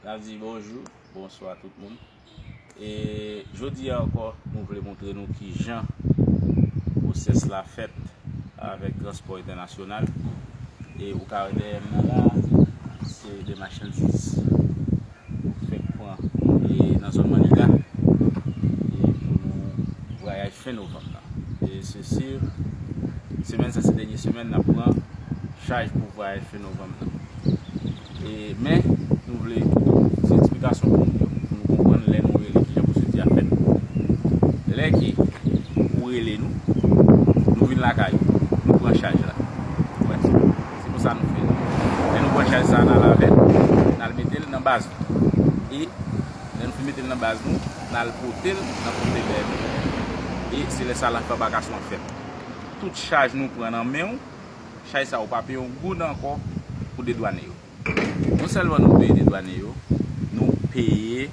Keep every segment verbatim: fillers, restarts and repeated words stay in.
N ap di bonjou, bonswa tout moun. E jodi a ankò, nou vle montre nou kijan pwosès la fèt avèk transpò entènasyonal. E ou ka wè dèyè m nan la, se de machandiz nou fèk pran e nan zòn Maniga e pou nou vwayaj fen novanm nan. E se si semèn sa se dènye semèn n ap pran chaj pou vwayaj fen novanm nan. E, men, nou vle ti eksplikasyon pou nou, pou nou konprann lè nou rele, kijan pwosedi a fèt. Lè ke ou rele nou, nou vin lakay ou, nou pran chaj la. Wè, se konsa nou fè. Lè nou pran chaj sa, n al avè l, n al mete l nan baz nou. E lè nou fin mete l nan baz nou, n al pote l nan kontenè nou. E se lè sa la fabakasyon an fèt. Tout chaj nou pran nan men w, chaj sa ou pa peye yon goud ankò pou dedwane yo. Non sèlman nou peye dedwane yo, nou peye,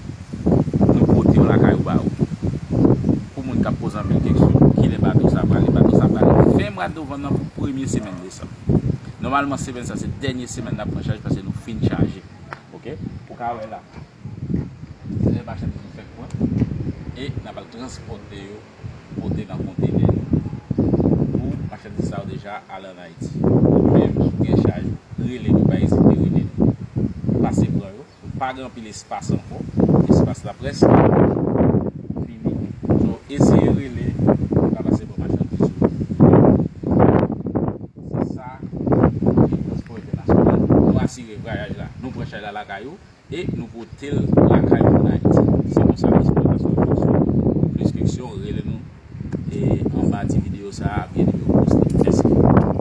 nou pote yo lakay ou ba ou. Pou moun k ap poze anpil keksyon, kilè bato sa prale, bato sa prale ven mwa novanm nan pou premye semèn desanm. Nòmalman, semèn sa se dènye semèn n ap pran chaj paske nou fin chaje. Oke? Ou ka wè la. Se machandiz nou fèk pran. E n ap al transpòte yo pote nan kontenè nou. Pou machandiz sa yo deja al ann Ayiti. Ou menm ki gen chaj ou, rele nou, pa ezite rele nou. Pase pran yo. Nou pa gen anpil espas ankò. Espas la prèske fini. So, eseye rele, nou ka pase pran machandiz yo. Se sa, e transpò entènasyonal. Nou asire vwayaj la. Nou pran chaj la lakay ou. E nou pote l lakay moun Ayiti. Se konsa eksplòtasyon an fonksyone. Plis keksyon, rele nou e anba ti videyo sa a, byen